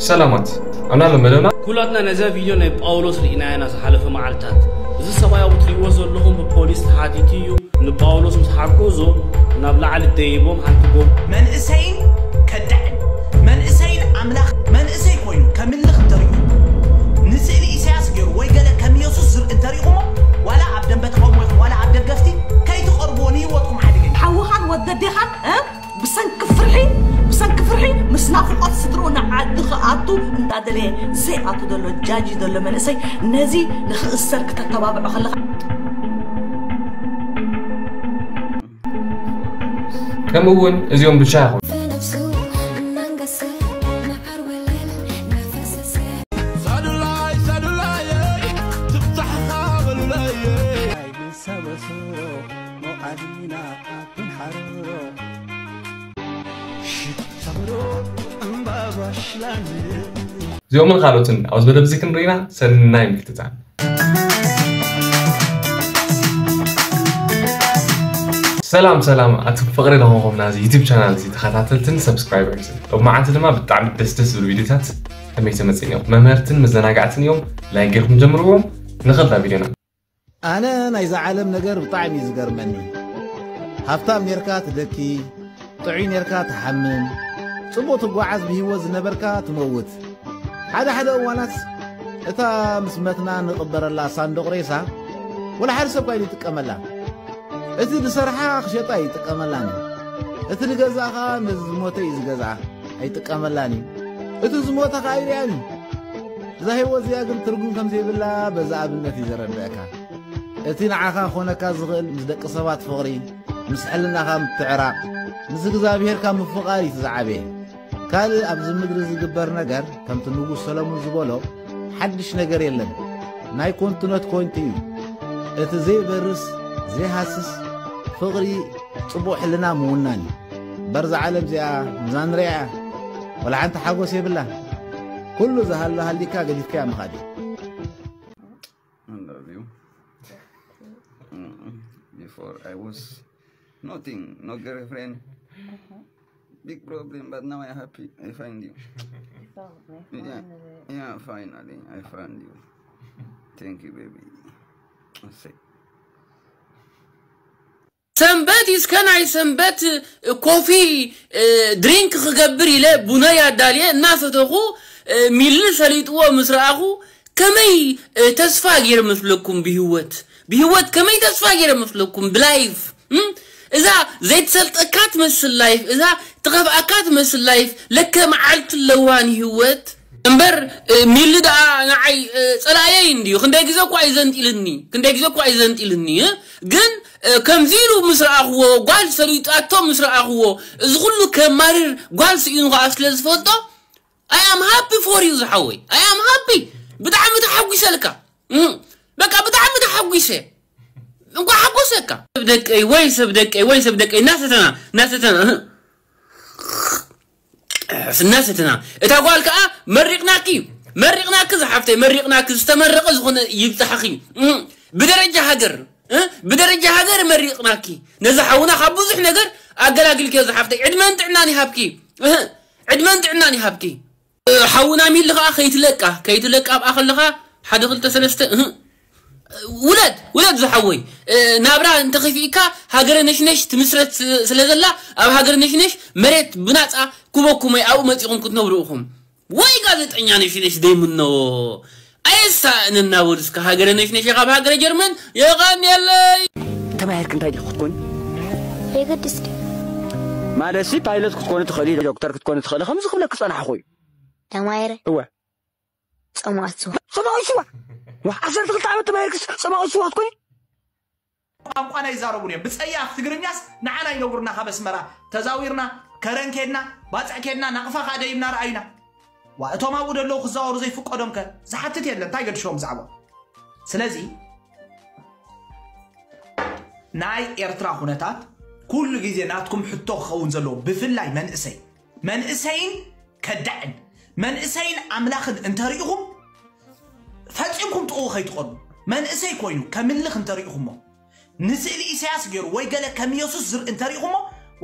ሰላማት ኣና ለመደና። ኩላትና ነዛ ቪድዮ ናይ ጳውሎስ ርኢናያ ኢና ዝሓለፈ መዓልታት። እዚ ሰብኣይ ኣብ ትሪእዎ ዘለኹም ብፖሊስ ተሓቲቱ እዩ። ንጳውሎስ ምስ ሓገዞ ናብ ላዕሊ ደይቦም ሓንቲ ጎ መንእሰይን ከዳዕን መንእሰይን ኣምላኽ መንእሰይ ኮይኑ ከምልኽ እንተሪኡ ንስእሊ ኢሳያስ ገይሩ ወይ ገለ ከም ኢየሱስ ዝርኢ እንተሪእኹሞ ዋላ ኣብ ደንበ ተቃውሞ ይኹን ዋላ ኣብ ደገፍቲ ከይትቐርብዎ ንህይወትኩም ሓደገኛ። ሓውኻን ወደዴኻን እ ብሰንኪ ፍርሒ ብሰንኪ ፍርሒ ምስ ናፍቆት ስድርኡ ንዓዲ ክኣቱ እንዳደለየ ዘይኣቱ ዘሎ ጃጂ ዘሎ መንእሰይ ነዚ ንክእሰር ክተተባብዖ ከለኻ ከምኡ እውን እዚኦም ብቻ ይኹን እዚኦምን ካልኦትን ኣብዚ መደብ እዚ ክንርኢና ሰናይ ምክትታል። ሰላም ሰላም ኣቱም ፍቕሪ ለኾንኹም ናዚ ዩቱብ ቻናል እዚ ተኸታተልትን ሰብስክራይበርስ ሎማዓንቲ ድማ ብጣዕሚ ደስ ደስ ዝብሉ ቪዲዮታት ከመይ ተመፅእን እዮም መምህርትን መዘናጋዕትን እዮም። ላይክ ጌርኩም ጀምርዎም። ንኸዳ ቪዲዮና ኣነ ናይዛ ዓለም ነገር ብጣዕሚ እዩ ዝገርመኒ። ሃብታም ኔርካ ትደኪ፣ ጥዑይ ኔርካ ትሓምም፣ ጽቡቕ ትጓዓዝ ብህይወት ዝነበርካ ትመውት። ሓደ ሓደ እዋናት እታ ምስ መትና ንቕበረላ ሳንዱቕ ሬሳ ወላ ሓደ ሰብ ኳ ይጥቀመላ። እቲ ዝሰርሓ ክሸጣ ይጥቀመላን እዩ። እቲ ዝገዛእ ኸኣ ነዚ ዝሞተ እዩ ዝገዝኣ ኣይጥቀመላን እዩ። እቲ ዝሞተ ኸኣ ይርኣን እዩ። እዛ ህይወት እዚኣ ግን ትርጉም ከም ዘይብላ በዛ ኣብነት እዩ ዘረድአካ። እቲ ንዓኻ ክኾነካ ዝኽእል ምስ ደቂ ሰባት ፍቕሪ፣ ምስ ሕልናኻ ምትዕራቕ፣ ምስ እግዚኣብሄርካ ምፍቓር እዩ እቲ ዝዓበየ። ካልእ ኣብዚ ምድሪ ዝግበር ነገር ከምቲ ንጉስ ሰለሙን ዝበሎ ሓድሽ ነገር የለን። ናይ ኮንቱነት ኮይንቱ እዩ። እቲ ዘይበርስ ዘይሃስስ ፍቕሪ ጽቡቕ ሕልና ምውናን እዩ። እምበር እዛ ዓለም እዚኣ ምዛ ንሪኣ እያ። ወላ ሓንቲ ሓጎስ የብላን። ኩሉ ዝሃሎ ሃሊካ ገዲፍካያ ምኻድ እዩ። I love you. Mm, Before I was nothing, no girlfriend. Big problem, but now I'm happy. I find you. Solve me. Yeah, Finally. yeah, finally, I found you. Thank you, baby. I say. ሰንበት እስከ ናይ ሰንበት ኮፊ ድሪንክ ክገብር ኢለ ቡነይ ኣዳልየ እናሰተኹ ሚሊ ሰሊጥዎ ምስ ረኣኹ ከመይ ተስፋ ገይረ መስለኩም ብህይወት ብህይወት ከመይ ተስፋ ገይረ መስለኩም ብላይፍ እዛ ዘይትሰልጠካ ትመስል ላይፍ እዛ ትኸፍኣካ ትመስል ላይፍ ለከ መዓልቲ ኣለዋ ንህይወት እምበር ሚሊ ደኣ ንዓይ ጸላእየይ እንድዩ ክንደይ ግዜ እኳ እዩ ዘንጢልኒ ክንደይ ግዜ እኳ እዩ ዘንጢልኒ ግን ከምዚ ኢሉ ምስ ረኣኽዎ ጓል ሰሊጣቶ ምስ ረኣኽዎ እዚ ኩሉ ከማርር ጓል ስኢኑ ከዓ ስለ ዝፈልጦ I am happy for you ዝሓወይ I am happy ብጣዕሚ ተሓጒሰልካ በቃ ብጣዕሚ ተሓጒሰ እንኳ ሓጎሰካ ሰብ ደቀይ ወይ ሰብ ደቀይ ወይ ሰብ ደቀይ እናሰተና እናሰተና እናሰተና እታ ጓል ከዓ መሪቕናኪ መሪቕናኪ ዝሓፍተይ መሪቕናኪ ዝተመረቐ ዝኾነ ይብፃሕኺ ብደረጃ ሃገር ብደረጃ ሃገር መሪቕናኪ ነዚ ሓውና ካብ ብዙሕ ነገር ኣገላግልኪዮ ዝሓፍተይ ዕድመን ጥዕናን ይሃብኪ ዕድመን ጥዕናን ይሃብኪ ሓውና ሚሊ ከዓ ከይትለቃ ከይትለቃ ኣብኣ ከለኻ ሓደ ክልተ ሰለስተ ውለድ ውለድ ዝሓወይ ናብራ እንተኸፊእካ ሃገረ ነሽነሽ ትምስረት ስለ ዘላ ኣብ ሃገረ ነሽነሽ መሬት ብናፃ ኩበኩም ወይ ኣብኡ መፂኹም ክትነብሩ ኢኹም ወይ ጋዜጠኛ ነሽነሽ ዘይምነዎ ኣየሳእንና በሉ እስከ ሃገረ ነሽነሽ ካብ ሃገረ ጀርመን የቐንየለይ ተማሂርክ እንታይ ዲኹ ክትኮን የገድስ ድዩ ማለት ሲ ፓይለት ክትኮን ትኽእል ዶክተር ክትኮን ትኽእል ከምዚ ክብለክ ፀናሕኹ እዩ ተማሂረ እወ ጸማእት ስዋ ጸማእት ስዋ ዋ ዓሰርተ ክልተ ዓመት ተማሂርክስ ጸማእት ስዋ ክትኮኒ ቋንቋና ይዛረቡን እዮም ብጸያፍ ትግርኛስ ንዓና ይነግሩና ካብ ኣስመራ ተዛዊርና ከረን ኬድና ባጽዕ ኬድና ናቕፋ ከዓ ደይብና ረኣዩና ዋ እቶም ኣብኡ ደለዉ ክዛወሩ ዘይፍቀዶም ከ ዝሓትት የለን እንታይ ገድሾም ብዛዕባ ስለዚ ናይ ኤርትራ ኩነታት ኩሉ ግዜ ናትኩም ሕቶ ክኸውን ዘለዎ ብፍላይ መንእሰይ መንእሰይን ከዳዕን መንእሰይን ኣምላኽን እንተሪእኹም ፈጺምኩም ጥቕኡ ከይትቐርቡ መንእሰይ ኮይኑ ከምልኽ እንተሪእኹሞ ንስእሊ ኢሳያስ ገይሩ ወይ ገለ ከም ኢየሱስ ዝርኢ እንተሪእኹሞ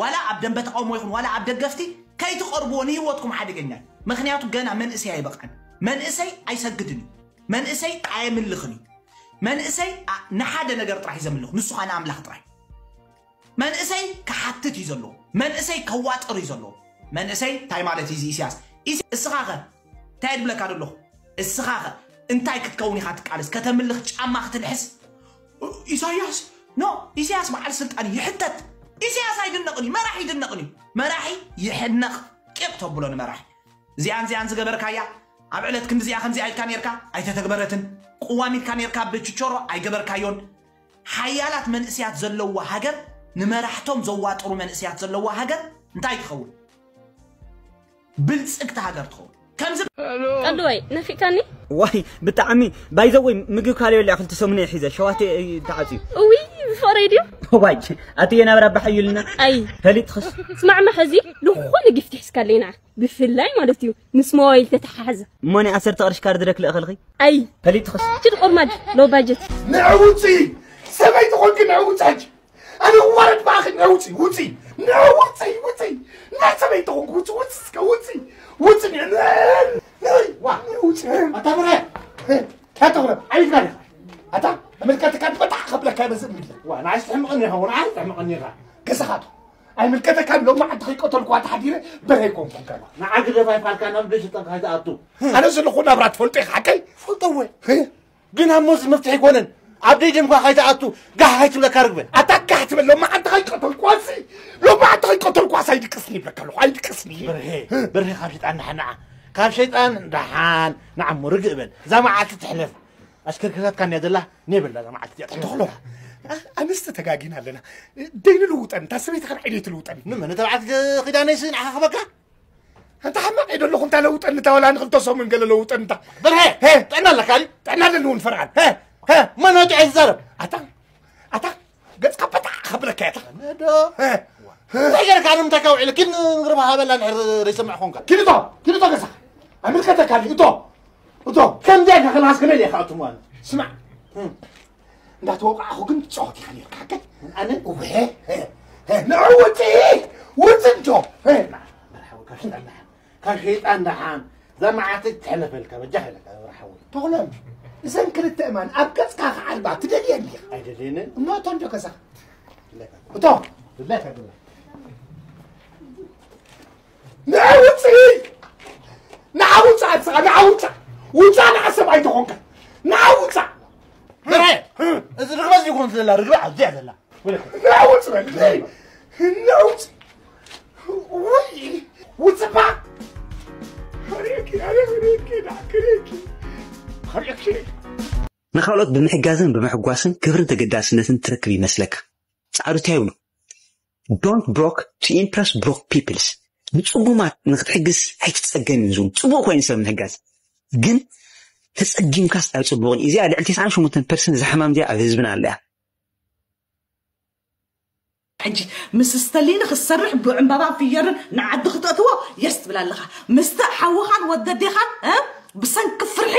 ዋላ ኣብ ደንበ ተቃውሞ ይኹን ዋላ ኣብ ደገፍቲ ከይትቐርብዎ ንህይወትኩም ሓደገኛ እዩ ምኽንያቱ ገና መንእሰይ ኣይበቕዐን። መንእሰይ ኣይሰግድን እዩ። መንእሰይ ኣየምልኽን እዩ። መንእሰይ ኣ- ንሓደ ነገር ጥራሕ እዩ ዘምልኽ፣ ንሱ ኸኣ ንኣምላኽ ጥራይ። መንእሰይ ክሓትት እዩ ዘለዎ። መንእሰይ ከዋጥር እዩ ዘለዎ። መንእሰይ እንታይ ማለት እዩ እዚ ኢሳያስ? ኢስ- እስኻ ኸ እንታይ ድብለካ ዘለኹ? እስኻ ኸ እንታይ ክትከውን ኢኻ ትቃለስ? ከተምልኽ ጫማ ክትልሕስ? ኢሳያስ ኖ ኢሳያስ በዓል ስልጣን እዩ፣ ይሕተት። ኢሳያስ ኣይድነቕን እዩ፣ መራሒ ይድነቕን እዩ። መራሒ ይሕነቕ። ቂቕ ተብሎ ንመራሒ። እዚኣን እዚኣን ዝገበርካያ ኣብ ዕለት ክንዲዚኣ ከምዚኣ ኢልካ ነርካ ኣይተተግበረትን። ቅዋም ኢልካ ነርካ ብችቾሮ ኣይገበርካዮን። ሓያላት መንእስያት ዘለዋ ሃገር ንመራሕቶም ዘዋጥሩ መንእስያት ዘለዋ ሃገር እንታይ ትኸውን? ብልጽግቲ ሃገር ትኸውን። ከምዚ ቀልወይ ነፊእካኒ። ዋይ ብጣዕሚ ባይዘወይ ምግብ ካልዮ ሊያ ክልተ ሰሙን እየ ሒዘ ሸዋቴ እዩ ተዓፅዩ። እውይ ብፍቕረይ ድዩ? ዋይ ኣትየ ናብራ ባሕዩልና ኣይ ፈሊጥኽስ ስማዕማ ሕዚ ዝኾነ ጊፍት ሒዝካለይ ንዓ ብፍላይ ማለት እዩ ምስ ሞባይል ተተሓሓዘ። እሞ ናይ ዓሰርተ ቅርሽ ካርድ ዶ ክልእኸልኺ ኣይ ፈሊጥኽስ ችድ ቆርማድ ሎ ባጀት ንዕውፂ ሰበይቲ ኮንኪ ንዕውፂ ሕጂ ኣነ ዋረድ ብኣኺ ንዕውፂ ውፂ ንዕውፂ ውፂ ናይ ሰበይቲ ኮንኪ ውፂ ውፂ እስከ ውፂ ውፂ ንዕውፂ ኣታ ብረ እንታይ ተቕረብ ዓይብካ ዲኻ ኣታ ምልከትካ በጣዕ ከብለካ ይበዝእ ሚለ ዋ ንዓይ ትሕምቕኒ ኢኻ ወንዓይ ትሕምቕኒ ኢኻ ገዛኻቶ ኣይምልከተካን ሎሚ ዓዲ ከይቀተልኳ ተሓዲረ በረ ይኮንኩን ከሎ ንዓ ግደፍ ኣይፋልካ ናብ ደሽጠንካ ከይትኣቱ ኣነ ዘለኹ ናብራ ትፈልጦ ኢኻ ሓቀይ ፈልጠወ ግን ኣሞ እዚ መፍትሒ ኣይኮነን ኣብ ደይ ደምኳ ከይትኣቱ ጋሕ ከይትብለካ ርግበ ኣታ ጋሕ ትበል ሎሚ ዓዲ ከይቀተልኳ ሲ ሎሚ ዓዲ ከይቀተልኳ ሲ ኣይድቅስኒ ይብለካ ኣለኹ ኣይድቅስኒ በርሄ በርሄ ካብ ሸይጣን ደሓን ንዓ ካብ ሸይጣን ደሓን ንዓሞ ርግእ በል እዛ መዓልቲ ትሕለፍ ኣሽከርክርታትካ እንድያ ዘላ ኔበላ እዛ መዓልቲ እዚኣ ትሕለፍ ተኽሎ ኣንስቲ ተጋጊና ኣለና ደይ ንልውጠን እታ ሰበይቲ ከን ዓይደይ ትልውጠን ንመን ተባዕት ኪዳነይሲ ንዓኻ ክበካ ኣንታ ሓማቕ እየ ደለኹ እንታ ለውጠኒ እታ ወላ ንክልተ ሰሙን ገለ ለውጠኒ እታ በርሀ ጥዕና ኣለካ ድዩ ጥዕና ኣለኒ እውን ፈርዓን ሀ ሀ መን ወጢዖ ይዛረብ ኣታ ኣታ ገጽካ በጣዕ ከብለካ እያ እታ ነዶ እንታይ ገርካ ንምንታይ ካብ ውዒለ ኪድ ንግርባ ሃበላ ንድሕር ዘይሰምዕ ኮንካ ኪድ እቶ ኪድ እቶ ገዛ ኣምልከተካ እቶ እቶ ከምዚ ኢልካ ከለኻስ ከመይ ኢኻ ኣቱ ማለት ስማዕ እንዳተወቃዕኹ ግን ትጻወት ኢኻ ነርካ ሓቀይ ኣነ እወ ንዑ ውፅኢ ውፅእ እንዶ ካብ ሸይጣን ደሓን እዛ መዓልቲ ትሕለፈልካ በጃ ኢለካ ርሓወይ ተኽሎም እዘን ክልተ እማን ኣብ ገፅካ ክዓልባ ትደልየን ዲኻ ኣይደልየንን እሞ እቶ እንዶ ገዛ እቶ ንዑ ውፅኢ ንዓ ውፃእ ንስኻ ንዓ ውፃእ ውፃእ ንዓ ሰብ ኣይተኾንካ ንዓ ውፃእ በረ እዚ ርግበ እዚ ይኮን ዘላ ርግበ ኣብዚያ ዘላ ንዓ ውፅእ በል ንዓ ውፅእ ውይ ውፅእ ባ ከሪእኪ ኣነ ከሪእኪ ንዓ ከሪእኪ ከሪእኪ ንኻልኦት ብምሕጋዝን ብምሕጓስን ክብርን ተገዳስነትን ትረክብ ይመስለካ። ጻዕሩ እንታይ ይብሉ? Don't broke to impress broke peoples። ንጽጉማት ንክትሕግዝ ኣይትጸገምን ዝብሉ ጽቡቕ ኮይኑ ሰብ ምሕጋዝ ግን ተጸጊምካስ ኣይጽቡቕን። እዚኣ ልዕሊ ተስዓን ሸሞንተን ፐርሰንት ዝሓማም እዚኣ ኣብ ህዝብና ኣለያ። ሕጂ ምስ ስተሊኒ ክትሰርሕ ብዕምባባን ፍየርን ንዓዲ ክተእትዎ የስ ትብል ኣለኻ ምስቲ ሓውኻን ወደዴኻን እ? ብሰንኪ ፍርሒ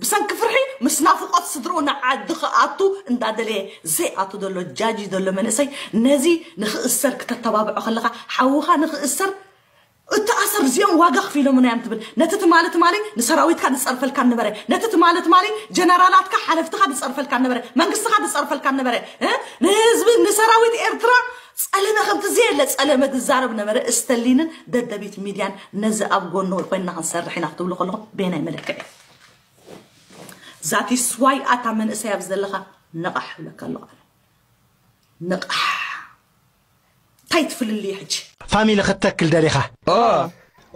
ብሰንኪ ፍርሒ ምስ ናፍቆት ስድርኡ ንዓዲ ክኣቱ እንዳደለየ ዘይኣቱ ዘሎ ጃጂ ዘሎ መንእሰይ ነዚ ንክእሰር ክተተባብዖ ከለኻ ሓውኻ ንክእሰር እተኣሰር እዚኦም ዋጋ ክፊሎምና እዮም ትብል ነቲ ትማሊ ትማሊ ንሰራዊትካ ዝፀርፈልካ ነበረ ነቲ ትማሊ ትማሊ ጀነራላትካ ሓለፍትካ ዝፀርፈልካ ነበረ መንግስትካ ዝፀርፈልካ ነበረ እ? ንህዝቢ ንሰራዊት ኤርትራ ፀለመ ከምቲ ዘየለ ፀለመ ዝዛረብ ነበረ እስተሊንን ደደቢት ሚድያን ነዚ ኣብ ጎኑ ኮይንና ክንሰርሕ ኢና ክትብሉ ከለኹም በየናይ መለክዒ ዛቲ ስዋይ ኣታ መንእሰይ ኣብ ዘለኻ ንቓሕ ብለካ ኣለኹ ንቓሕ እንታይ ትፍልልዩ ሕጂ ፋሚሊ ክትተክል ደሊኻ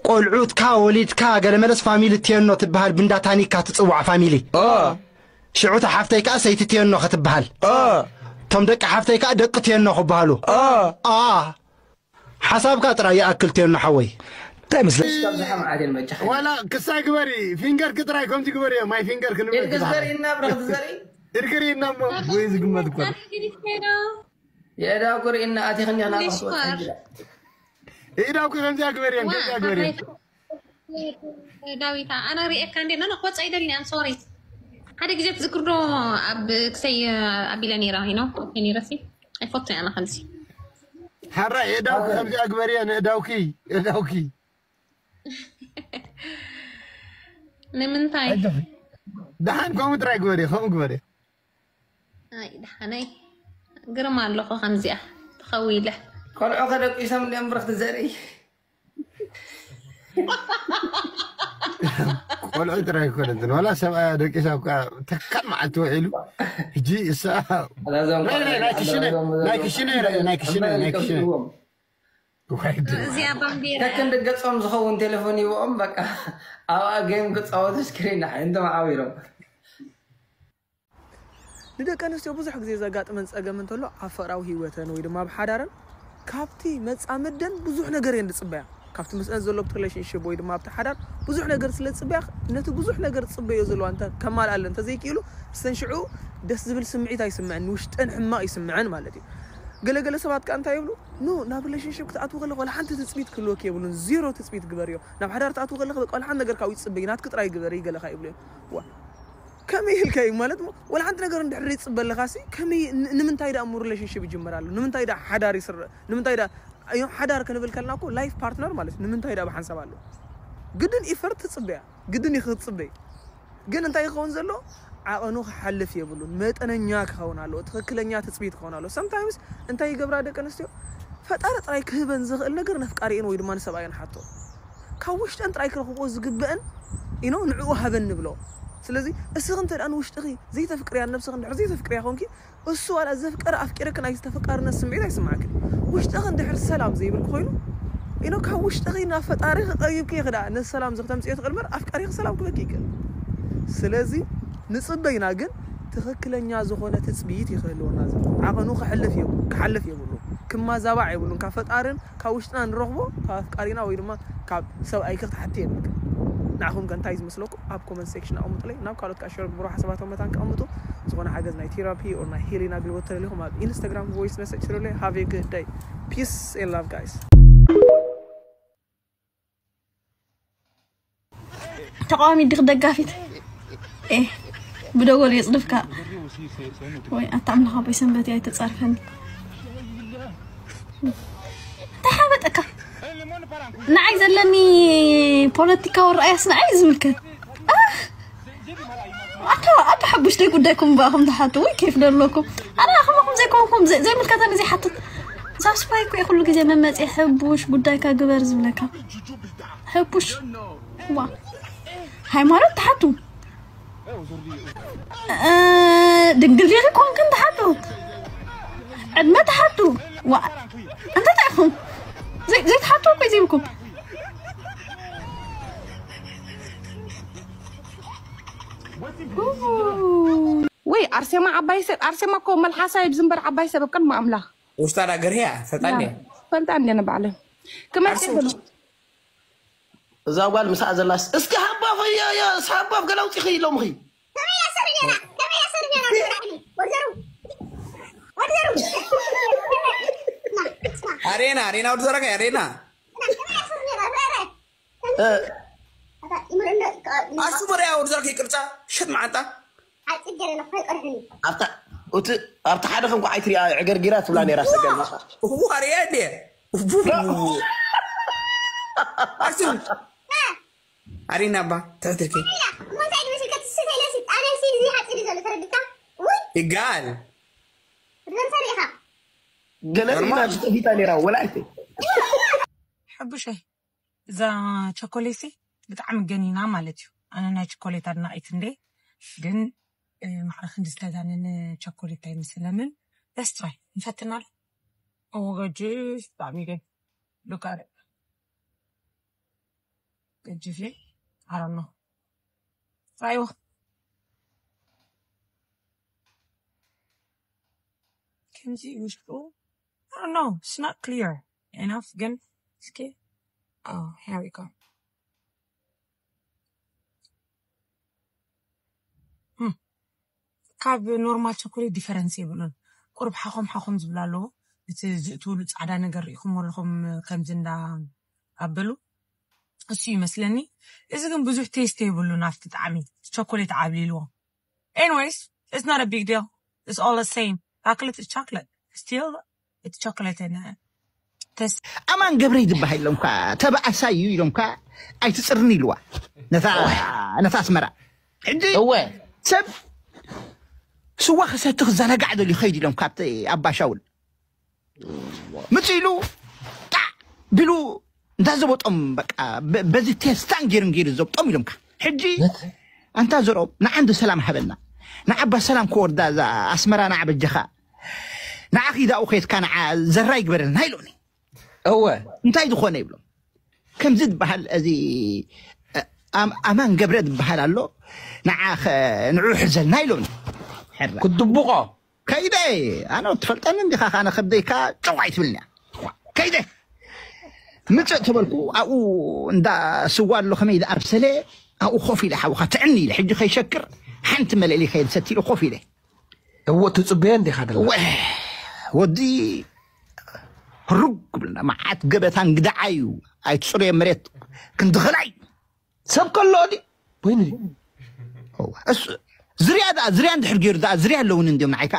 ቆልዑትካ ወሊድካ ገለመለስ ፋሚሊ ቴኖ ትበሃል ብንዳ ታኒካ ትፅዋዕ ፋሚሊ ሽዑ እታ ሓፍተይ ከዓ ሰይቲ ቴኖ ክትበሃል እቶም ደቂ ሓፍተይ ከዓ ደቂ ቴኖ ክበሃሉ ኣ ሓሳብካ ጥራይ ይኣክል ቴኖ ሓወይ እንታይ መስለ ዋላ ክሳይ ግበሪ ፊንገርኪ ጥራይ ከምዚ ግበሪ ማይ ፊንገር ክንብል ኢድግስ ዘርኢና ብረኽቲ ዘርኢ ኢድግሪና እሞ ወይ ዝግመት እኮ የእዳው ክርኢና ኣቲኽኒ ናባኽትወፅእ ኢዳውኪ ከምዚያ ግበርየን ከምዚያ ግበርየን ዳዊታ ኣነ ሪኤካ እንዴ ነነ ክወፃ ይደልኒ ኣም ሶሪ ሓደ ግዜ ትዝክርዶ ኣብ ክሰይ ኣቢለ ነይራ ኖ ነይረሲ ኣይፈቱ ኣነ ከምዚ ሓራ የእዳውኪ ከምዚያ ግበርየ ንእዳውኪ እዳውኪ ንምንታይ? ኣይዞኺ። ደሓን ከምኡ ጥራይ ግበሪ፣ ከምኡ ግበሪ። ኣይ ደሓነይ፣ ግርም ኣለኹ። ከምዚኣ ተኸዊለ። ቆልዑ ከደቂሶም እንዲኦም ብርኽቲ ዘርኢ። ቆልዑ ጥራይ ኣይኮነትን፣ ዋላ ሰብኣያ ደቂሳ እኳ ተካል መዓልቲ ውዒሉ። ሕጂ እሳ ነዞም ናይ- ናይ- ናይ ክሽነ- ናይ ክሽነ ይረአ፣ ናይ ክሽነ ናይ ክሽነ። ይቀብልዎም። ዋይ ድ- እዚኣ ባንዴራ ከክንዲ ገጾም ዝኸውን ቴሌፎን ይብኦም። በቃ ኣብኣ ጌም ክፃወቱ ስክሪን እንቶም ዓዊሮም። ንደቂ ኣንስትዮ ብዙሕ ግዜ ዘጋጥመን ጸገም እንተሎ ኣብ ፍቕራዊ ህይወተን ወይ ድማ ኣብ ሓዳረን ካብቲ መጻምደን ብዙሕ ነገር እየን ዝጽበያ። ካብቲ ምስአን ዘሎ ሪሌሽንሽፕ ወይ ድማ ኣብቲ ሓዳር ብዙሕ ነገር ስለ ዝጽበያ፣ ነቲ ብዙሕ ነገር ዝጽበዮ ዘለዋ እንተ ከማልኣለን እንተዘይክኢሉ፣ እሰን ሽዑ ደስ ዝብል ስምዒት ኣይስምዐን፣ ንውሽጠን ሕማቕ ይስምዐን ማለት እዩ። ገለገለ ሰባት ከኣ እንታይ ይብሉ? ኖ፣ ናብ ሪሌሽንሽፕ ክትኣትዉ ከለኹ ዋላ ሓንቲ ትጽቢት ክህልወኪ የብሉን፣ ዜሮ ትጽቢት ግበርዮ። ናብ ሓዳር ትኣትዉ ከለኺ በቃ ዋላ ሓንቲ ነገር ካብኡ ይጽበይ፣ ናትኪ ጥራይ ግበሪ ገለኻ ይብሉ እዮም። ዋ፣ ከመይ ኢልካ እዩ ማለት ሞ? ዋላ ሓንቲ ነገር እንድሕር ይጽበ ኣለኻ ሲ ከመይ ን- ንምንታይ ደኣ እሞ ሪሌሽንሽፕ ይጅመር ኣሎ? ንምንታይ ደኣ ሓዳር ይስረ? ንምንታይ ደኣ እዮ ሓዳር ክንብል ከልና እኮ ላይፍ ፓርትነር ማለት እዩ። ንምንታይ ደኣ ብሓንሳብ ኣሎ? ግድን ኢፈርት ትጽበያ፣ ግድን እዩ ክትጽበይ። ግን እንታይ ክኸውን ዘሎ? ዓቐኑ ክሓልፍ የብሉን፣ መጠነኛ ክኸውን ኣለዎ፣ ትኽክለኛ ትጽቢት ክኸውን ኣለዎ። ሰምታይምስ እንታይ ይገብራ ደቂ ኣንስትዮ? ፈጣሪ ጥራይ ክህበን ዝኽእል ነገር ነፍቃሪኤን ወይ ድማ ንሰብኣየን ሓቶ፣ ካብ ውሽጠን ጥራይ ክረኽብኦ ዝግበአን ኢኖ ንዕኡ ሃበን ንብሎ። ስለዚ እስኺ እንተ ደኣ ንውሽጥኺ ዘይተፍቅርያ፣ ነብስኺ እንድሕር ዘይተፍቅርያ ኮንኪ፣ እሱ ዋላ ዘፍቀረ ኣፍቂረክን ናይ ተፈቃርነት ስምዒት ኣይስማዕክን። ውሽጥኺ እንድሕር ሰላም ዘይብል ኮይኑ ኢኖ ካብ ውሽጥኺ ናብ ፈጣሪ ክቀሪብኪ ይኽዳ ነዚ ሰላም እዚ ክተምፅዮ ትኽእል እምበር ኣፍቃሪኺ ሰላም ክበኪ ይክእል። ስለዚ ንጽበይና ግን ትኽክለኛ ዝኾነ ትጽቢት ይኽህልወና ዘሎ ዓቐኑ ክሕልፍ የብሉ ክሓልፍ የብሉ ክማዛባዕ የብሉን ካብ ፈጣርን ካብ ውሽጥና ንረኽቦ ካብ ኣፍቃሪና ወይ ድማ ካብ ሰብኣይኪ ክትሓቲ የብልክን። ንዓኹም ከ እንታይ ዝመስለኩም ኣብ ኮመንት ሴክሽን ኣቐምጡለይ። ናብ ካልኦት ከዓ ሸር ግብሩ ሓሳባቶም መታን ከቐምጡ ዝኾነ ሓገዝ ናይ ቴራፒ or ናይ ሂሊንግ ኣገልግሎት ተደሊኹም ኣብ ኢንስታግራም ቮይስ መሰጅ ስሩለይ። Have a good day. Peace and love, guys. ተቃዋሚ ዲኽ ደጋፊት? ኤ ብደጎል የጽድፍካ ወይ ኣታ ኣምላኽ ኣቦይ ሰንበት ኣይተጻርፈኒ። እንታይ ሓበጠካ? ንዓይ ዘለኒ ፖለቲካዊ ርኣያስ ንዓይ ዝምልከት። ኣህ! ኣታ ኣታ ሓቡሽ ደይ ጉዳይኩም ባኹም ተሓቱ ወይ ኬፍ ደለኩም። ኣና ከማኹም ዘይኮንኩም ዘይ- ዘይምልከተኒ ዘይሓትት። ዛስፓይ እኮ ኩሉ ግዜ መመጽ ሕቡሽ ጉዳይካ ግበር ዝብለካ። ሕቡሽ ዋ ሃይማኖት ተሓቱ። እ፣ ድንግል ዲኺ ኮንክን ተሓቱ። ዕድመ ተሓቱ። ዋ እንታይ ታይኹም? ዘይ- ዘይተሓቱ እኮ እዩ ዘይብልኩም። ወይ ኣርሴማ ዓባይ ሰብ ኣርሴማ እኮ መልሓሳ እዩ ዝንበር ዓባይ ሰብ ኣብ ቅድሚ ኣምላኽ ውሽጣ ዳ ገርህያ ፈጣን እያ ፈልጣ እንደ ንባዕለ ክመልጥ ኣርሴማ- እዛ ጓል ምስኣ ዘላስ እስኪ ሃባፍ እያ እያ እስኪ ሃባፍ ገለ ኣውፂኺ ኢሎምኺ ኣሬና ኣሬና ወዲ ዘረጋ ኣሬና እ፣ ኣሱ መርያ ወዲ ዘረጋ ይቅርጻ ሸት መዓንጣ ኣብታ እቲ ኣብቲ ሓደ ከም ዓይትሪኣ ዕገርጊራ ትብላ ነራ ሰገል ዋርያ እንዴ ኣሱ ኣሬና ኣባ ትሕትልኪ ይጋል ገለ ሪኢና ተፊታ ነራ ወላ ኣይተ ሕቡሸይ እዛ ቸኮሌት ሲ ብጣዕሚ ገኒና ማለት እዩ። ኣነ ናይ ቸኮሌት ኣድናቂት እንዴ፣ ግን እ፣ ማዕረ ክንዲ ዝተጋነነ ቸኮሌት ኣይመስለንን። Let's try ንፈትናል። እዎ ገጅፍ ብጣዕሚ ገ ሉካረ ገጅፍ ዩ። I don't know. Try ከምዚ ውሽጡ I don't know. It's not clear enough ግን እስኪ Oh, here we go. ካብ ኖርማል ቸኮሌት ዲፈረንስ የብሉን። ቁርብ ሓኾም ሓኾም ዝብሉ ኣለዉ። እቲ ዝእትውሉ ጻዕዳ ነገር ርኢኹም ኣለኹም ከምዚ እንዳ ኣበሉ እሱ ይመስለኒ። እዚ ግን ብዙሕ ቴስት የብሉን ኣብቲ ጣዕሚ ቸኮሌት ዓብሊልዎ። Anyways, it's not a big deal. It's all the same. Chocolate is chocolate. Still, it's chocolate and uh, this. ኣማን ገብረይ ዝበሃል ኢሎም ኳ ተባኣሳይ እዩ ኢሎም ኳ ኣይትፅርኒ ኢልዋ ነታ ነታ ኣስመራ። ሕጂ እወ። ሰብ ስዋ ክሰቲ ክዘናጋዕ ደልዩ ከይድ ኢሎም ካብቲ ኣባ ሻውል ምጽእ ኢሉ ጣዕ ቢሉ እንዳ ዘበጦም በቃ በ- በዚ ቴስታን ገይሩ ገይሩ ዘብጦም ኢሎምካ። ሕጂ ኣንታ ዘርኦም ንዓንዲ ሰላም ሃበና፣ ንዓባ ሰላም ክወርዳ እዛ ኣስመራ ንዓ በጀኻ ንዓ ኺዳኡ ከየትካ ንዓ ዘራ ይግበረልና ኢሎኒ። እወ። እንታይ ዝኾነ ይብሎም ከምዚ ዝበሃል እዚ ኣም- ኣማን ገብረ ዝበሃል ኣሎ ንዓ ኸ- ንዑ ሕዘልና ኢሎኒ። ሕራ ክትድብቆ ከይደ ኣነ ትፈልጠኒ እንዲኻ ካነ ከብደይካ ጨዋይ ትብልኒ ከይደ ምፅእ ተበልኩ ኣብኡ እንዳ ስዋ ኣሎ ከመይ ዝኣብሰለ ኣብኡ ኮፍ ኢለ ሓውካ ትዕኒ ኢለ ሕጂ ከይሸክር ሓንቲ መለሊ ከየድሰት ኢሉ ኮፍ ኢለ እዎ ትፅበዮ እንዲኻ ደላ ወ- ወዲ ሩግ ብልና መዓት ገበታ እንግዳዓዩ ኣይትፅሩየ መሬት ክንድኸላይ ሰብ ከሎ ድዩ? ቦይኑ ድዩ? እሱ ዝርያ ደኣ ዝርያ እንድሕር ገይሩ ደኣ ዝርያ ኣለውን እንዲዮም ንዓይካ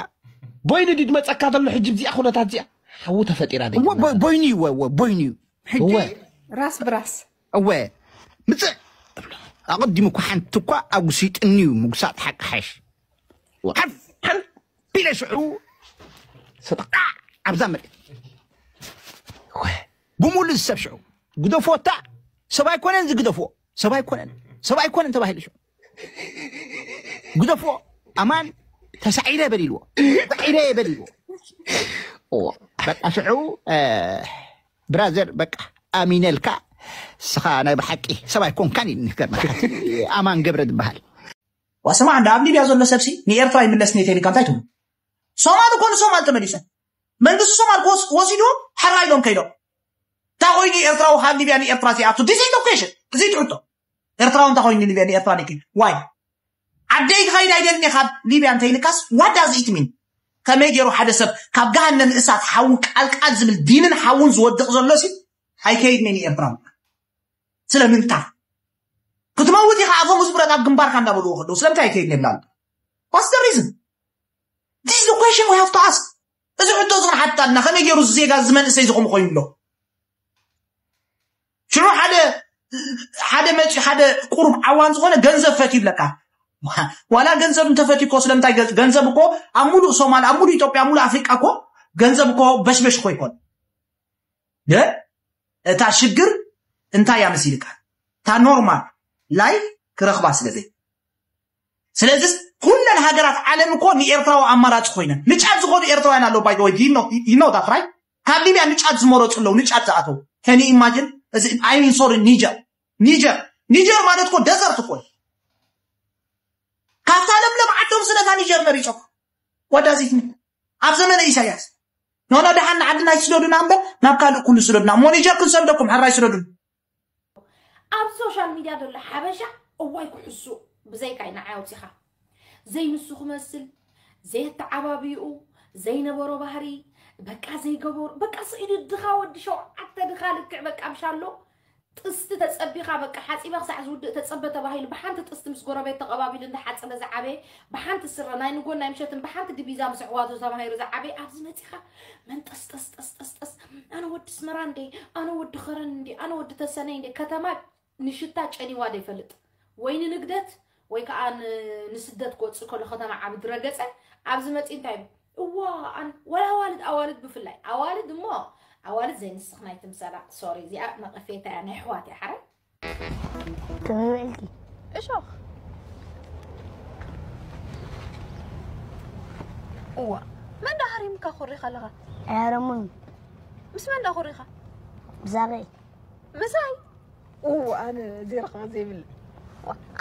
ቦይኑ ድዩ ዝመፀካ ዘሎ ሕጂ ብዚኣ ኩነታት እዚኣ ሓዉ ተፈጢራ ደይ እሞ ቦ- ቦይኑ እዩ ወ- ወ- ቦይኑ እዩ ሕጂ እወ። ራስ ብራስ እወ ምፅእ ኣቐዲሙ እኳ ሓንቲ እኳ ኣጉሲጥኒ እዩ ምጉሳጥ ሓቂ ሓሽ ሓፍ ሓፍ ቢለ ሽዑ ስጣዕ ኣብዛ መሬት ብሙሉ ዝሰብ ሽዑ ግደፎታ ሰብ ኣይኮነን ዝግደፎ ሰብ ኣይኮነን ሰብ ኣይኮነን ተባሂሉ ሽዑ ግደፎ ኣማን ተሳዒረ በል ኢልዎ ተሳዒረ በል ኢልዎ በቃ ሽዑ ብራዘር በቃ ኣሚነልካ ስኻ ናይ ብሓቂ ሰብ ኣይኮንካን ኢልኒ ገርመካ ኣማን ገብረ ዝበሃል ዋስማ እንደ ኣብ ሊብያ ዘሎ ሰብሲ ንኤርትራ ይምለስ ኔተ ኢልካ እንታይ ትብሉ ሶማል እኮ ንሶማል ተመሊሶም መንግስቲ ሶማል ወሲድዎም ሕራ ኢሎም ከይዶም እንታይ ኮይኑ ኤርትራዊ ካብ ሊብያ ንኤርትራ ዘይኣቱ ዲስ ኢንዶኬሽን እዚ ትሕቶ ኤርትራዊ እንታይ ኮይኑ ሊብያ ንኤርትራ ኒኪ ዋይ ዓደይ ክኸይድ ኣይደልን ካብ ሊብያ እንተይልካስ what does it mean ከመይ ገይሩ ሓደ ሰብ ካብ ገሃነም እሳት ሓውን ቃልቃል ዝብል ዲንን ሓውን ዝወድቕ ዘሎ ሲ ኣይከይድን ንኤርትራ ስለምንታይ ክትመውት ኢኻ ኣፈሙዝ ብረት ኣብ ግንባርካ እንዳበልዎ ከለዉ ስለምንታይ ኣይከይድን ይብላሉ what's the reason this is the question we have to ask እዚ ሕቶ እዚ ክንሓትት ኣለና ከመይ ገይሩ እዚ ዜጋ እዚ መንእሰይ ዝኸም ኮይኑ ኣሎ ሽዑ ሓደ ሓደ መፂ ሓደ ቁሩብ ዓዋን ዝኾነ ገንዘብ ፈትዩ ይብለካ ዋላ ገንዘብ እንተፈትዩ እኮ ስለምንታይ ገንዘብ እኮ ኣብ ሙሉእ ሶማል ኣብ ሙሉእ ኢትዮጵያ ኣብ ሙሉእ ኣፍሪቃ እኮ ገንዘብ እኮ በሽበሽ እኮ ይኮን ግን እታ ሽግር እንታይ እያ መሲልካ እታ ኖርማል ላይፍ ክረኽባ ስለዘይ ስለዚስ ኩለን ሃገራት ዓለም እኮ ንኤርትራዊ ኣማራፂ ኮይነን ንጫት ዝኾኑ ኤርትራውያን ኣለዉ ባይ ወይ ይኖ ዳት ራይ ካብ ሊብያ ንጫት ዝመረፁ ኣለዉ ንጫት ዝኣተዉ ከኒ ኢማጅን እዚ ኣይሚን ሶሪ ኒጀር ኒጀር ኒጀር ማለት እኮ ደዘርት እኮ ካብታ ለምለም ዓዶም ስለታ ኒጀር መሪፆም ወዳዚት ኣብ ዘመነ ኢሳያስ ኖኖ ደሓን ንዓድና ይስደዱና እምበር ናብ ካልእ ኩሉ ስደዱና እሞ ኒጀር ክንሰደኩም ሕራይ ስደዱን ኣብ ሶሻል ሚድያ ዘሎ ሓበሻ እዋይ ክሕሱ ብዘይካይ ንዓይ ኣውፂኻ ዘይንሱ ክመስል ዘየተዓባብይኡ ዘይነበሮ ባህሪ በቃ ዘይገበሩ በቃ ስኢሉ ድኻ ወዲ ሸውዓተ ድኻ ልክዕ በቃ ምሻሎ ጥስቲ ተጸቢኻ በቃ ሓጺባ ክሳዕ ዝውድእ ተጸበ ተባሂሉ ብሓንቲ ጥስቲ ምስ ጎረቤት ተቐባቢሉ እንዳሓጸበ ዝዓበየ ብሓንቲ ስረ ናይ ንጎን ናይ ምሸትን ብሓንቲ ድቢዛ ምስ ኣሕዋቱ ተማሂሩ ዝዓበየ ኣብዚ መጺኻ መንጠስጠስጠስጠስጠስ ኣነ ወዲ ስመራ እንዴ ኣነ ወዲ ኸረን እንዴ ኣነ ወዲ ተሰነይ እንዴ ከተማ ንሽታ ጨኒዋ ዘይፈልጥ ወይ ንንግደት ወይ ከዓ ንስደት ክወፅእ ከሎ ከተማ ዓብዲ ረገፀ ኣብዚ መፂ እንታይ እዋ ወላ ኣዋልድ ኣዋልድ ብፍላይ ኣዋልድ እሞ ኣዋልድ ዘይንስኽ ናይ ትምሰላ ሶሪ እዚኣ ነቐፌታ እያ ናይ ኣሕዋት እያ ሓረ ከመይ ውዕልኪ እሾኽ እዋ መን ዳ ሃሪምካ ኮሪኻ ኣለኻ ኣያረሙን ምስ መን ዳ ኮሪኻ ብዛቀይ ምሳይ እው ኣነ ዜርካ ዘይብል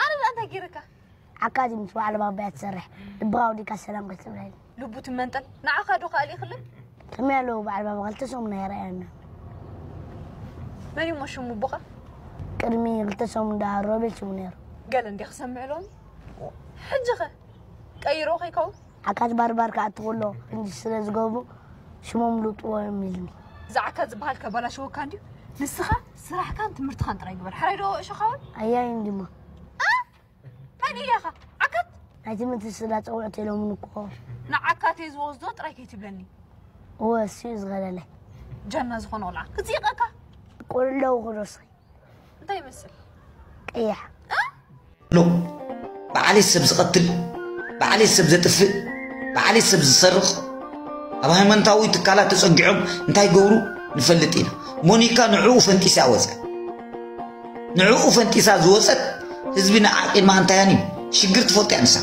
ኣነ ዳ እንታይ ገይረካ ዓካዚ ምስ በዓል ባባ እያ ትሰርሕ ልብኻ ወዲካ ሰላም ከይትብለኒ ልቡ ትመንጠል ንዓኻ ዶ ከኣል ይኽልል ከመይ ኣለዉ በዓል ባባ ክልተ ሰሙን ኣይረኣየና መን እሞ ሽሙ ኣቦኻ ቅድሚ ክልተ ሰሙን ዳ ሮቤል ሽሙ ነይሩ ገለ እንዲ ክሰምዕ ሎሚ ሕጂ ኸ ቀይሮ ከይከውን ዓካት ባርባር ክኣቱ ከሎ ክንዲ ስለ ዝገብሩ ሽሞም ልውጥዎ እዮም ኢልኒ። እዚ ዓካት ዝበሃል ከባላሸወካ እንድዩ። ንስኻ ስራሕካን ትምህርትኻን ጥራይ ግበር። ሕራይ ዶ እሾኻውን? ኣያይ እንዲሞ። መን ኢኻ? ዓካት? ናይ ትምህርቲ ስላ ፀውዕት ኢሎምን እኮ። ንዓካት እየ ዝወስዶ ጥራይ ከይትብለኒ። እወ እሱ እዩ ዝኸለለይ። ጃና ዝኾነ ቆልዓ ክፅይቐካ። ቆልለዉ ክዶስኺ። እንታይ ይመስል? ቀያሕ። ኣሎ። በዓሌት ሰብ ዝቐትል፣ በዓሌት ሰብ ዘጥፍእ፣ በዓሌት ሰብ ዝሰርቕ፣ ኣብ ሃይማኖታዊ ትካላት ተጸጊዖም እንታይ ገብሩ ንፈልጥ ኢና። ሞኒካ ንዕኡ ፈንጢሳ ወጸ። ንዕኡ ፈንጢሳ ዝወጸት ህዝቢ ንዓቂማ እንታያን እዩ ሽግር ትፈልጥ እያ ንሳ።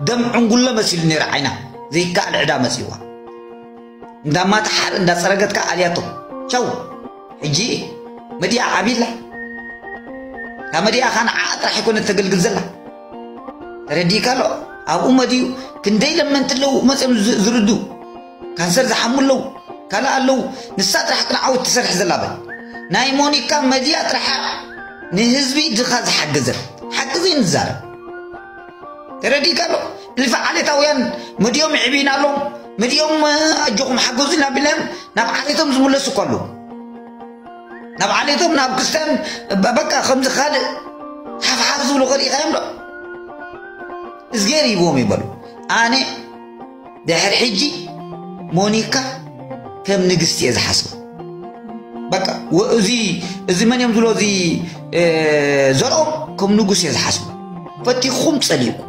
ደም ዕንጉሎ መሲሉ ነይሩ ዓይና ዘይከኣል ዕዳ መጺዋ። እንዳማትሓር እንዳጸረገትካ ኣልያቶ። ቻው። ሕጂ መዲያ ዓቢላ። ካብ መዲያ ኻን ዓኣ ጥራሕ ኣይኮነት ተገልግል ዘላ። ተረዲእካ ኣሎ። ኣብኡ መዲዩ ክንደይ ለመንቲ ኣለዉ መፅኦም ዝ- ዝርዱ። ካንሰር ዝሓሙ ኣለዉ። ካልእ ኣለዉ። ንሳ ጥራሕ ቅን ዓወት ትሰርሕ ዘላ በል። ናይ ሞኒካ መዲያ ጥራሕ ንህዝቢ ድኻ ዝሓግዘን ሓቂ ዘይንዛረብ። ተረዲእካ ኣሎ። እልፊ ዓሌታውያን መዲኦም ይዕብዩና ኣለዉ። መዲኦም ኣጆኹም ሓገዙ ኢና ቢልናዮም ናብ ዓሌቶም ዝምለሱ እኮ ኣለዉ። ናብ ዓሌቶም ናብ ክስታን በቃ ከምዚ ካልእ ሓፍሓፍ ዝብሉ ከሪእኻዮም ዶ? እዝጌር ይብዎም ይበሉ። ኣነ ድሕር ሕጂ ሞኒካ ከም ንግስቲ እየ ዝሓስቡ። በቃ ወ- እዚ እዚ መን እዮም ዝብሎ እዚ ዘርኦም ከም ንጉስ እየ ዝሓስቡ። ፈቲኹም ጸሊእኩ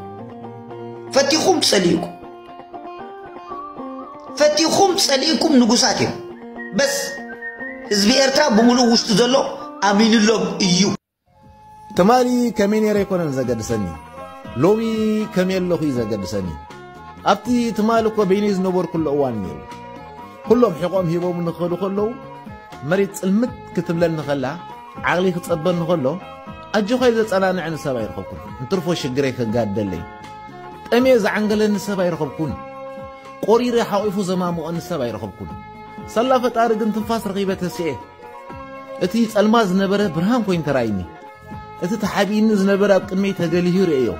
ፈቲኹም ጸሊእኩ ፈቲኹም ጸሊእኩም ንጉሳት እዮም። በስ ህዝቢ ኤርትራ ብምሉእ ውሽጡ ዘሎ ኣሚንሎም እዩ። ትማሊ ከመይ ነይረ ኣይኮነን ዘገድሰኒ፣ ሎሚ ከመይ ኣለኹ እዩ ዘገድሰኒ። ኣብቲ ትማሊ እኮ በይነይ ዝነበርኩሉ እዋን ነይሩ። ኩሎም ሕቖም ሂቦም ንኸዱ ከለዉ፣ መሬት ጽልምት ክትብለኒ ከላ፣ ዓቕሊ ክጸበኒ ከሎ፣ ኣጆኻ ኢሉ ዘጸናንዐኒ ሰብ ኣይረኸብኩን። እንትርፎ ሽግረይ ከጋድደለይ፣ ጠምየ ዝዓንገለኒ ሰብ ኣይረኸብኩን። ቆሪረ ሓቒፉ ዘማምቐኒ ሰብ ኣይረኸብኩን። ሳላ ፈጣሪ ግን ትንፋስ ረኺበ ተሲኤ። እቲ ጸልማት ዝነበረ ብርሃን ኮይኑ ተራእዩኒ። እቲ ተሓቢእኒ ዝነበረ ኣብ ቅድመይ ተገሊሁ ርእዮ።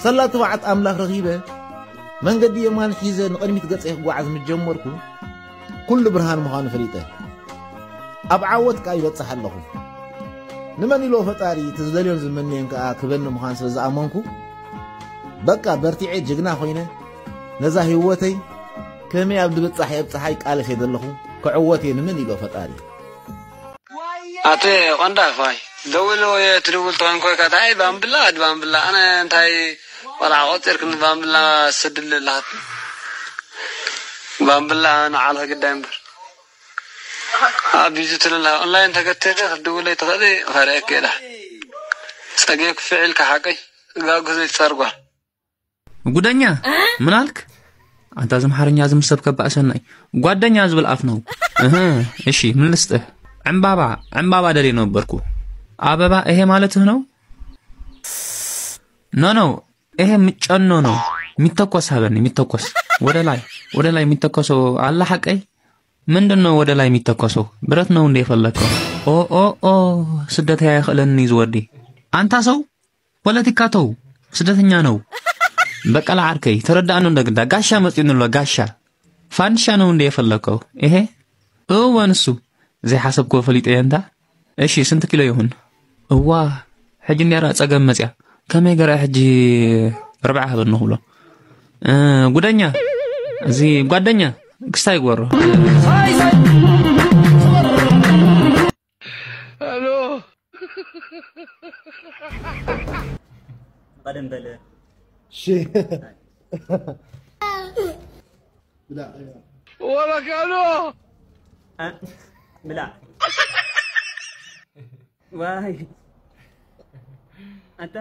ሳላ ትብዓት ኣምላኽ ረኺበ፣ መንገዲ የማን ሒዘ ንቕድሚት ገጸይ ክጓዓዝ ምስ ጀመርኩ፣ ኩሉ ብርሃን ምዃኑ ፈሊጠ። ኣብ ዓወት ከኣ ይበጽሕ ኣለኹ። ንመን ኢሎ ፈጣሪ እቲ ዝደልዮን ዝምነዮን ከኣ ክበኒ ምዃን ስለ ዝኣመንኩ፣ በቃ በርቲዐ ጅግና ኮይነ ነዛ ህይወተይ ከመይ ኣብ ድብጻሕ የብጽሓይ ቃል ሒዘ ኣለኹ። ክዕወት እየ ንመን ኢሎ ፈጣሪ። ኣተ ቆንዳፋይ ደውል ወይ ትድውል ተኾንኮ ካታይ ባምብላ ኣድ ባምብላ ኣነ እንታይ ቆልዓ ቆፂርክኒ ባምብላ ሰድል ኣለሃት ባምብላ ንዓልኸ ግዳይ እምበር ኣብ ቢዙ ትልላ ኦንላይን ተገተደ ክትድውለይ ትኽእሊ ፈረአክ ኢላ ፀገይ ክፍዕ ኢልካ ሓቀይ ጋጉ ዘይትፀርጓል ጉደኛ ምን አልክ? አንተ አዝምሐረኛ ዝም ሰብ ከባእ ሰናይ ጓደኛ ዝብል አፍ ነው። እህ እሺ ምን ልስጥህ? ዕምባባ ዕምባባ ደሌ ነበርኩ። አበባ ይሄ ማለትህ ነው? ኖ ኖ ይሄ ምጨኖ ነው። የሚተኮስ ሀበን የሚተኮስ ወደ ላይ ወደ ላይ የሚተኮሰው አለ ሐቀይ ምንድን ነው ወደ ላይ የሚተኮሰው? ብረት ነው እንደ የፈለግከው? ኦ ኦ ኦ ስደት ያይኽእለኒ ዝወዲ አንታ ሰው ፖለቲካ ተው፣ ስደተኛ ነው። በቀለ ዓርከይ ተረዳእኖ እንደ ግዳ ጋሻ መጺኡኒ ኣሎ ጋሻ። ፋንድሻ ነው እንደ የፈለከው? እሄ እወ ንሱ ዘይሓሰብክዎ ፈሊጠ እየ እንታ። እሺ ስንት ኪሎ ይሁን? እዋ ሕጂ እንዲያራ ጸገም መጽያ ከመይ ገራ ሕጂ ርብዓ ሃበኒ ክብሎ እ፣ ጉደኛ እዚ ጓደኛ ክስታይ ይግበሮ። ሄሎ ቀደም በለ እሺ ብላ ወረቀሎ ብላ ዋይ ኣንተ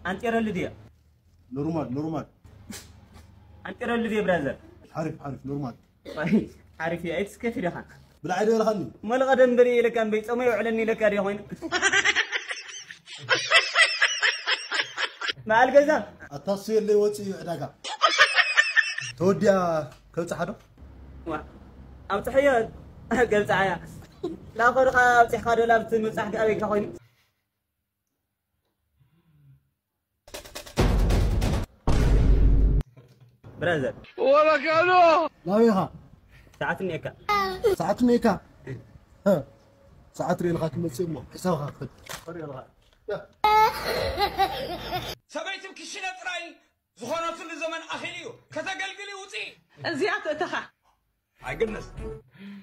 ኣንጢረሉ ድያ ኖርማል ኖርማል ኣንጢረሉ ድየ ብራዘር ሓሪፍ ሓሪፍ ኖርማል ሓሪፍ እያ ኣይትስከፊ ዲኻ ብላዕ ዶ ኢልኻኒ መለ ቀደም በል ኢለካ እምበይ ጸሞ የውዕለኒ ኢለካ ድየ ኮይኑ በዓል ገዛ ኣታሱ የለይ ወፂ እዩ ዕዳጋ ተወዲያ ከብፅሓ ዶ ዋ፣ ኣብፅሐዮ ገብፅዓያ ላኸ ድኻ ኣብፅሕካ ዶ ላብቲ ምብፃሕ ኣበይካ ኮይኑ ብራዘር ወረቀሎ ናበይኻ ሰዓት እኒኤካ ሰዓት እኒኤካ ሰዓት ርእልካ ክመፅእ እሞ ሕሳብካ ክፈል ሰበይትም ክሽነ ጥራይ ዝኾነትሉ ዘመን ኣኺሉ እዩ። ከተገልግሊ ውፂ። እዚኣ ትእተኻ። ኣይግነስ።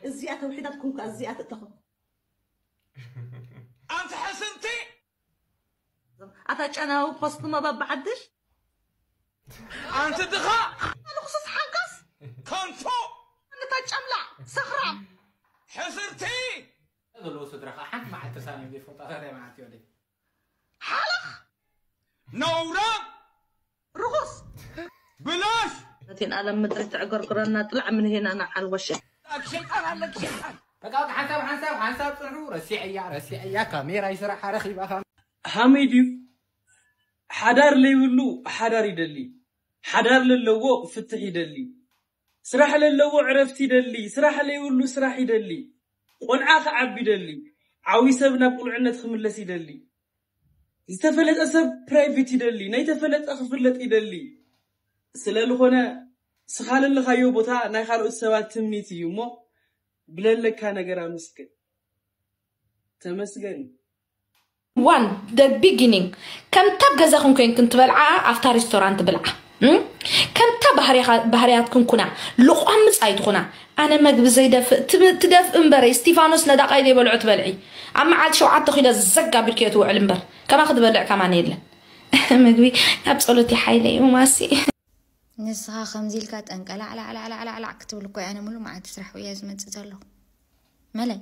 እዚኣ ተውሒዳት ኩንካ እዚኣ ትእተኻ። ታጨናዊ ፖስት መባብ ብሓድሽ ኣንቲ ድኻ ልኩስስ ሓንካስ ከንቱ እንታጨምላ ሰኽራም ሕስርቲ ዘለዎ ስድራኻ ሓንቲ መዓልቲ ተሳንዮም ዘይፈልጡ ኣታታይ መዓልቲ ይወደይ ሓለኽ ነውራ ርኹስ ብላሽ ነቲን ዓለም ምድሪ ትዕገርግረና ጥላዕ ምን ሄና ንዓል ወሸ ሸይጣን ኣለክ ሸይጣን በቃ በቃ ሓንሳብ ሓንሳብ ሓንሳብ ፅንሑ ረሲዐያ ረሲዐያ ካሜራ ይስራሕ ረኺባኻ ሃመይ ድዩ ሓዳር ለይብሉ ሓዳር ይደሊ ሓዳር ለለዎ ፍትሕ ይደሊ ስራሕ ለለዎ ዕረፍቲ ይደሊ ስራሕ ለይብሉ ስራሕ ይደሊ ቆልዓ ክዓቢ ይደሊ ዓብይ ሰብ ናብ ቁልዕነት ክምለስ ይደሊ ዝተፈለጠ ሰብ ፕራይቬት ይደሊ ናይ ተፈለጠ ክፍለጥ ይደሊ ስለልኾነ ስኻ ለለኻዮ ቦታ ናይ ካልኦት ሰባት ትምኒት እዩ እሞ ብለለካ ነገር ኣመስግን ተመስገን እዩ one the beginning ከምታ ኣብ ገዛኹም ኮይንክን ትበልዓ ኣብታ ሬስቶራንት ብልዓ እም? ከምታ ባህርያትክን ኩና ልቋምፅ ኣይትኹና ኣነ መግቢ ዘይደፍእ ትብ- ትደፍእ እምበረ እስቲፋኖስ ነዳቃይ ዘይበልዖ ትበልዒ ኣብ መዓልቲ ሸውዓተ ኪሎ ዘጋቢልክዮ ትውዕል እምበር ከማኺ ትበልዕ ከማን የለን ምግቢ ናብ ፀሎት ይሓይለ እዩ ማሲ ንስኻ ከምዚ ኢልካ ጠንቀላዕላዕላዕላዕላዕ ክትብል እኮ ኣነ ሙሉእ መዓልቲ ስራሕ ውያ ዝመፅእ ዘለኹ መለይ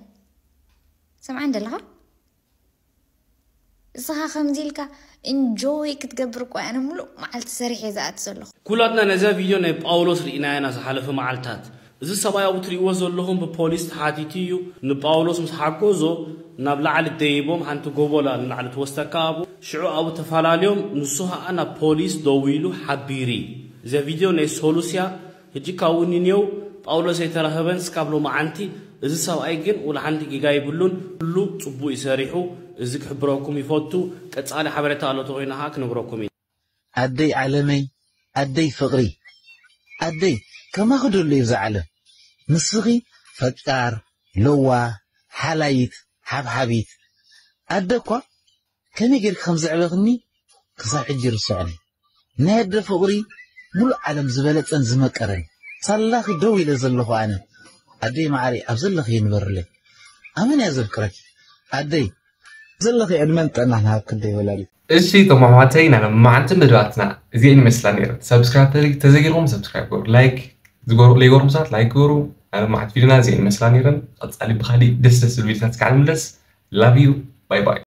ሰምዓን ደለኻ ንስኻ ከምዚ ኢልካ ኢንጆይ ክትገብር እኮ ኣነ ሙሉእ መዓልቲ ሰሪሕ እየ ዝኣት ዘለኹ ኩላትና ነዛ ቪድዮ ናይ ጳውሎስ ርኢናያ ኢና ዝሓለፈ መዓልታት እዚ ሰብኣይ ኣብኡ ትርእይዎ ዘለኹም ብፖሊስ ተሓቲቱ እዩ ንጳውሎስ ምስ ሓገዞ ናብ ላዕሊ ደይቦም ሓንቲ ጎቦላ ንላዕሊ ትወስደካ ኣብኡ ሽዑ ኣብኡ ተፈላለዮም ንሱ ኸዓ ናብ ፖሊስ ደዊሉ ሓቢሩ እዩ እዛ ቪድዮ ናይ ሶሉስያ ሕጂ ካብ ውኒንየው ጳውሎስ ኣይተረኸበን ስካብ ሎማዓንቲ እዚ ሰብኣይ ግን ውላ ሓንቲ ጌጋ ይብሉን ኩሉ ጽቡቅ ይሰሪሑ እዚ ክሕብረኩም ይፈቱ ቀጻሊ ሓበሬታ ኣሎ ተኾይኑ ኸዓ ክነግረኩም ኢና ኣደይ ዓለመይ ኣደይ ፍቕሪ ኣደይ ከማኺ ደሎ እዩ እዛ ዓለም ንስኺ ፈቃር ለዋህ ሓላይት ሓብሓቢት ኣደ እኳ ከመይ ጌርኪ ከም ዘዕበኽኒ ክሳብ ሕጂ ይርስዖን እዩ ናይ ኣደ ፍቕሪ ሙሉእ ዓለም ዝበለጸን ዝመቀረን ሳላኺ ደው ኢለ ዘለኹ ኣነ ኣደይ መዓረይ ኣብ ዘለኽዮ ንበርለይ ኣመን እያ ዘፍቅረኪ ኣደይ ዘለኺ ዕድመን ጥዕናን ሃብኪ ኣደይ ወላዲት እሺ እቶም ኣሕዋተይ ናይ መዓልቲ መደባትና እዚአን ይመስላ ነይረን። ሰብስክራይብ ተዘጊርኩም ሰብስክራይብ ግበሩ፣ ላይክ ዝገበሩ ለይገበርኩም ሰባት ላይክ ግበሩ። ናይ መዓልቲ ቪድዮና እዚአን ይመስላ ነይረን። ቀፃሊ ብካሊእ ደስ ደስ ዝብል ቪድዮታት እስካዕ ንምለስ። Love you. Bye bye.